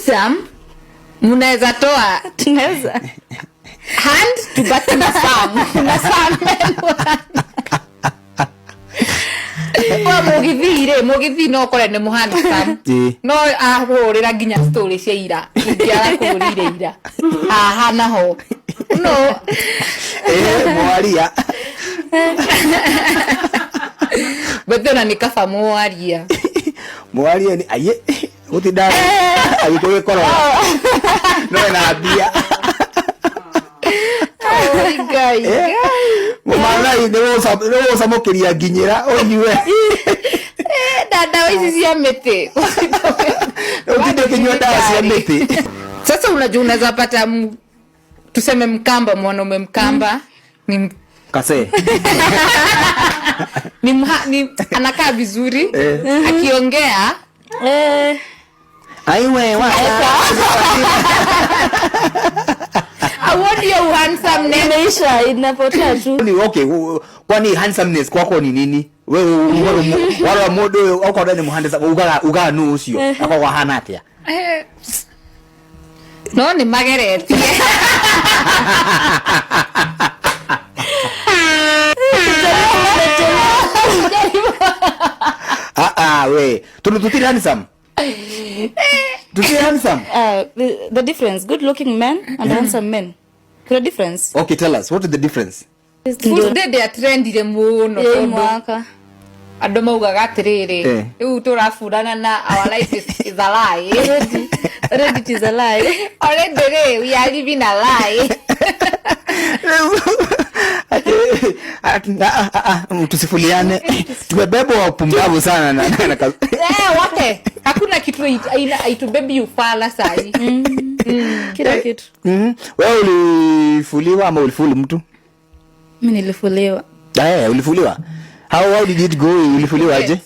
Handsome mnaweza toa. Tunaweza. Hand tubaki na sam na sam. Kwa mugithi rĩ, mugithi no kore nĩ mũhandsome. No ahũrĩra nginya story cia ira ingĩ arakũhũrĩire ira haha naho no. Mwaria. But ona nĩ kaba mwaria. Mwaria ni aye gutinda agĩkũgĩkorora no ena mbia. Oi, Ngai. Mũmathai nĩ gũcamũkĩria nginyĩra ũnyue. Na ndawa ici cia mĩtĩ. Ũtinde ũkĩnyua ndawa cia mĩtĩ. Sasa unajua unaweza pata tuseme Mkamba, mwanaume Mkamba ni kase ni anakaa vizuri akiongea. Aiwe wa Award your handsomeness. Imeisha, inapotea tu. Ni okay, kwani handsomeness kwako ni nini? Wewe warora mũndũ ũyũ okorwo nĩ mũhandesa ugaga nũ ũcio akoragwo ahana atĩa? No nĩ mageretie. Ah ah, we tondũ tũtirĩ handsome, tũtirĩ handsome. The difference, good looking men and handsome men, kuna difference. Okay, tell us what is the difference. First day they trendire mũno Ĩ, tondũ mwaka andũ maugaga atĩrĩrĩ, rĩu tũraburana na our life is a lie. Already it is a lie. Already rĩ, we are living a lie. Tusifuliane, tumebebwa upumbavu sana na Eh, wote hakuna kitu haitubebi ufala sahi. Kila kitu. Wewe ulifuliwa ama ulifuli mtu? Mi nilifuliwa. Eh, ulifuliwa. How did it go? Ulifuliwa aje?